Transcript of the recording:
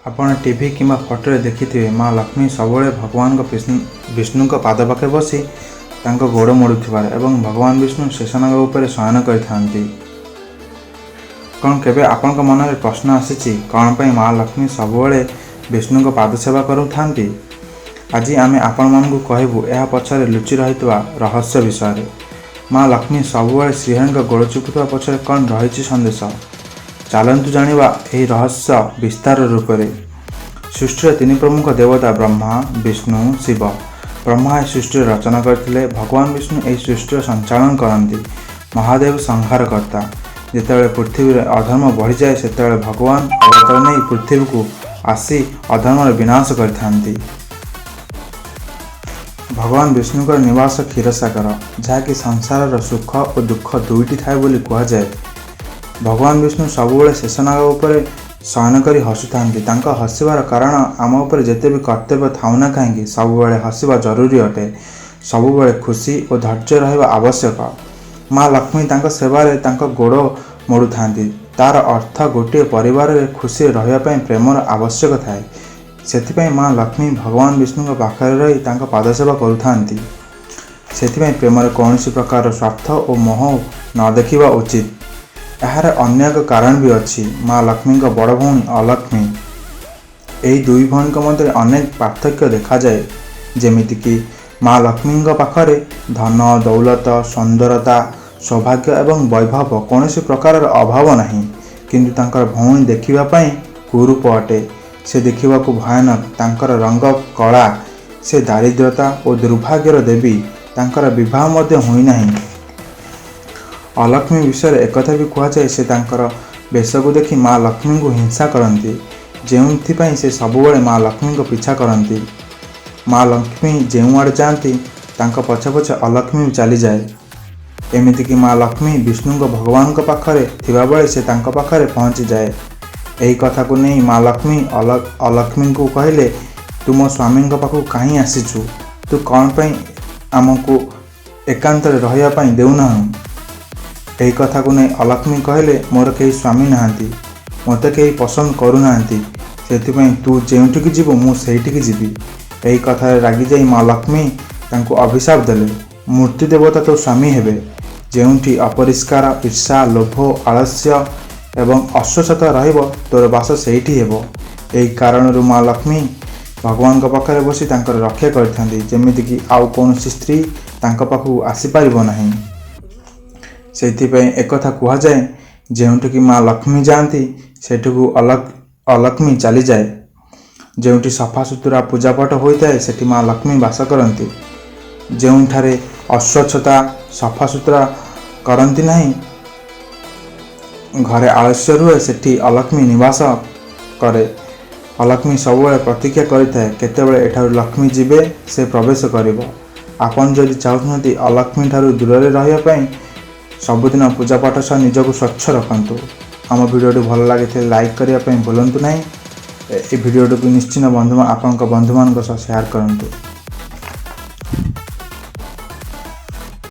ଆପଣ ଟିଭି କିମ୍ବା ଫଟୋରେ ଦେଖିଥିବେ, ମା ଲକ୍ଷ୍ମୀ ସବୁବେଳେ ଭଗବାନଙ୍କ ବିଷ୍ଣୁଙ୍କ ପାଦ ପାଖରେ ବସି ତାଙ୍କ ଗୋଡ଼ ମୋଡ଼ୁଥିବାର ଏବଂ ଭଗବାନ ବିଷ୍ଣୁ ଶେଷନାଗ ଉପରେ ଶୟନ କରିଥାନ୍ତି। କ'ଣ କେବେ ଆପଣଙ୍କ ମନରେ ପ୍ରଶ୍ନ ଆସିଛି, କ'ଣ ପାଇଁ ମା ଲକ୍ଷ୍ମୀ ସବୁବେଳେ ବିଷ୍ଣୁଙ୍କ ପାଦ ସେବା କରୁଥାନ୍ତି? ଆଜି ଆମେ ଆପଣମାନଙ୍କୁ କହିବୁ ଏହା ପଛରେ ଲୁଚି ରହିଥିବା ରହସ୍ୟ ବିଷୟରେ। ମା ଲକ୍ଷ୍ମୀ ସବୁବେଳେ ଶ୍ରୀହରିଙ୍କ ଗୋଡ଼ ଚିପୁଥିବା ପଛରେ କ'ଣ ରହିଛି ସନ୍ଦେଶ? ଚାଲନ୍ତୁ ଜାଣିବା ଏହି ରହସ୍ୟ ବିସ୍ତାର ରୂପରେ। ସୃଷ୍ଟିର ତିନି ପ୍ରମୁଖ ଦେବତା ବ୍ରହ୍ମା, ବିଷ୍ଣୁ, ଶିବ। ବ୍ରହ୍ମା ଏହି ସୃଷ୍ଟିର ରଚନା କରିଥିଲେ। ଭଗବାନ ବିଷ୍ଣୁ ଏହି ସୃଷ୍ଟିର ସଞ୍ଚାଳନ କରନ୍ତି। ମହାଦେବ ସଂହାରକର୍ତ୍ତା। ଯେତେବେଳେ ପୃଥିବୀରେ ଅଧର୍ମ ବଢ଼ିଯାଏ, ସେତେବେଳେ ଭଗବାନ ଅବତାର ନେଇ ପୃଥିବୀକୁ ଆସି ଅଧର୍ମର ବିନାଶ କରିଥାନ୍ତି। ଭଗବାନ ବିଷ୍ଣୁଙ୍କର ନିବାସ କ୍ଷୀରସାଗର, ଯାହାକି ସଂସାରର ସୁଖ ଓ ଦୁଃଖ ଦୁଇଟି ଥାଏ ବୋଲି କୁହାଯାଏ। ଭଗବାନ ବିଷ୍ଣୁ ସବୁବେଳେ ଶେଷନାଗ ଉପରେ ଶୟନ କରି ହସୁଥାନ୍ତି। ତାଙ୍କ ହସିବାର କାରଣ, ଆମ ଉପରେ ଯେତେ ବି କର୍ତ୍ତବ୍ୟ ଥାଉ ନା କାହିଁକି, ସବୁବେଳେ ହସିବା ଜରୁରୀ ଅଟେ। ସବୁବେଳେ ଖୁସି ଓ ଧୈର୍ଯ୍ୟ ରହିବା ଆବଶ୍ୟକ। ମା ଲକ୍ଷ୍ମୀ ତାଙ୍କ ସେବାରେ ତାଙ୍କ ଗୋଡ଼ ମୋଡ଼ୁଥାନ୍ତି। ତାର ଅର୍ଥ, ଗୋଟିଏ ପରିବାରରେ ଖୁସିରେ ରହିବା ପାଇଁ ପ୍ରେମର ଆବଶ୍ୟକ ଥାଏ। ସେଥିପାଇଁ ମା ଲକ୍ଷ୍ମୀ ଭଗବାନ ବିଷ୍ଣୁଙ୍କ ପାଖରେ ରହି ତାଙ୍କ ପାଦସେବା କରୁଥାନ୍ତି। ସେଥିପାଇଁ ପ୍ରେମରେ କୌଣସି ପ୍ରକାରର ସ୍ୱାର୍ଥ ଓ ମୋହ ନ ଦେଖିବା ଉଚିତ। ଏହାର ଅନ୍ୟ ଏକ କାରଣ ବି ଅଛି। ମା ଲକ୍ଷ୍ମୀଙ୍କ ବଡ଼ ଭଉଣୀ ଅଲକ୍ଷ୍ମୀ। ଏହି ଦୁଇ ଭଉଣୀଙ୍କ ମଧ୍ୟରେ ଅନେକ ପାର୍ଥକ୍ୟ ଦେଖାଯାଏ। ଯେମିତିକି ମା ଲକ୍ଷ୍ମୀଙ୍କ ପାଖରେ ଧନ, ଦୌଲତ, ସୁନ୍ଦରତା, ସୌଭାଗ୍ୟ ଏବଂ ବୈଭବ କୌଣସି ପ୍ରକାରର ଅଭାବ ନାହିଁ। କିନ୍ତୁ ତାଙ୍କର ଭଉଣୀ ଦେଖିବା ପାଇଁ କୁରୂପ ଅଟେ। ସେ ଦେଖିବାକୁ ଭୟାନକ। ତାଙ୍କର ରଙ୍ଗ କଳା। ସେ ଦାରିଦ୍ରତା ଓ ଦୁର୍ଭାଗ୍ୟର ଦେବୀ। ତାଙ୍କର ବିବାହ ମଧ୍ୟ ହୋଇନାହିଁ। ଅଲକ୍ଷ୍ମୀ ବିଷୟରେ ଏକଥା ବି କୁହାଯାଏ, ସେ ତାଙ୍କର ବେଶକୁ ଦେଖି ମା ଲକ୍ଷ୍ମୀଙ୍କୁ ହିଂସା କରନ୍ତି, ଯେଉଁଥିପାଇଁ ସେ ସବୁବେଳେ ମା ଲକ୍ଷ୍ମୀଙ୍କ ପିଛା କରନ୍ତି। ମା ଲକ୍ଷ୍ମୀ ଯେଉଁଆଡ଼େ ଯାଆନ୍ତି, ତାଙ୍କ ପଛେ ପଛେ ଅଲକ୍ଷ୍ମୀ ବି ଚାଲିଯାଏ। ଏମିତିକି ମା ଲକ୍ଷ୍ମୀ ବିଷ୍ଣୁଙ୍କ ଭଗବାନଙ୍କ ପାଖରେ ଥିବାବେଳେ ସେ ତାଙ୍କ ପାଖରେ ପହଞ୍ଚିଯାଏ। ଏହି କଥାକୁ ନେଇ ମା ଲକ୍ଷ୍ମୀ ଅଲକ୍ଷ୍ମୀଙ୍କୁ କହିଲେ, "ତୁ ମୋ ସ୍ୱାମୀଙ୍କ ପାଖକୁ କାହିଁ ଆସିଛୁ? ତୁ କ'ଣ ପାଇଁ ଆମକୁ ଏକାନ୍ତରେ ରହିବା ପାଇଁ ଦେଉନାହୁଁ?" ଏହି କଥାକୁ ନେଇ ଅଲକ୍ଷ୍ମୀ କହିଲେ, "ମୋର କେହି ସ୍ୱାମୀ ନାହାନ୍ତି। ମୋତେ କେହି ପସନ୍ଦ କରୁନାହାନ୍ତି। ସେଥିପାଇଁ ତୁ ଯେଉଁଠିକି ଯିବୁ, ମୁଁ ସେଇଠିକି ଯିବି।" ଏହି କଥାରେ ରାଗିଯାଇ ମା ଲକ୍ଷ୍ମୀ ତାଙ୍କୁ ଅଭିଶାପ ଦେଲେ, "ମୃତ୍ୟୁ ଦେବତା ତୋ ସ୍ୱାମୀ ହେବେ।" ଯେଉଁଠି ଅପରିଷ୍କାର, ଈର୍ଷା, ଲୋଭ, ଆଳସ୍ୟ ଏବଂ ଅସ୍ୱଚ୍ଛତା ରହିବ, ତୋର ବାସ ସେଇଠି ହେବ। ଏହି କାରଣରୁ ମା ଲକ୍ଷ୍ମୀ ଭଗବାନଙ୍କ ପାଖରେ ବସି ତାଙ୍କର ରକ୍ଷା କରିଥାନ୍ତି, ଯେମିତିକି ଆଉ କୌଣସି ସ୍ତ୍ରୀ ତାଙ୍କ ପାଖକୁ ଆସିପାରିବ ନାହିଁ। ସେଇଥିପାଇଁ ଏକଥା କୁହାଯାଏ, ଯେଉଁଠିକି ମା ଲକ୍ଷ୍ମୀ ଯାଆନ୍ତି, ସେଠିକୁ ଅଲକ୍ଷ୍ମୀ ଚାଲିଯାଏ। ଯେଉଁଠି ସଫାସୁତୁରା ପୂଜାପାଠ ହୋଇଥାଏ, ସେଠି ମା ଲକ୍ଷ୍ମୀ ବାସ କରନ୍ତି। ଯେଉଁଠାରେ ଅସ୍ୱଚ୍ଛତା, ସଫାସୁତୁରା କରନ୍ତି ନାହିଁ, ଘରେ ଆଳସ୍ୟ ରୁହେ, ସେଠି ଅଲକ୍ଷ୍ମୀ ନିବାସ କରେ। ଅଲକ୍ଷ୍ମୀ ସବୁବେଳେ ପ୍ରତୀକ୍ଷା କରିଥାଏ, କେତେବେଳେ ଏଠାରୁ ଲକ୍ଷ୍ମୀ ଯିବେ, ସେ ପ୍ରବେଶ କରିବ। ଆପଣ ଯଦି ଚାହୁଁଛନ୍ତି ଅଲକ୍ଷ୍ମୀ ଠାରୁ ଦୂରରେ ରହିବା ପାଇଁ, ସବୁଦିନ ପୂଜାପାଠ ସହ ନିଜକୁ ସ୍ୱଚ୍ଛ ରଖନ୍ତୁ। ଆମ ଭିଡ଼ିଓଟି ଭଲ ଲାଗିଥିଲେ ଲାଇକ୍ କରିବା ପାଇଁ ଭୁଲନ୍ତୁ ନାହିଁ। ଏ ଭିଡ଼ିଓଟିକୁ ନିଶ୍ଚିତ ବନ୍ଧୁ ଆପଣଙ୍କ ବନ୍ଧୁମାନଙ୍କ ସହ ସେୟାର କରନ୍ତୁ।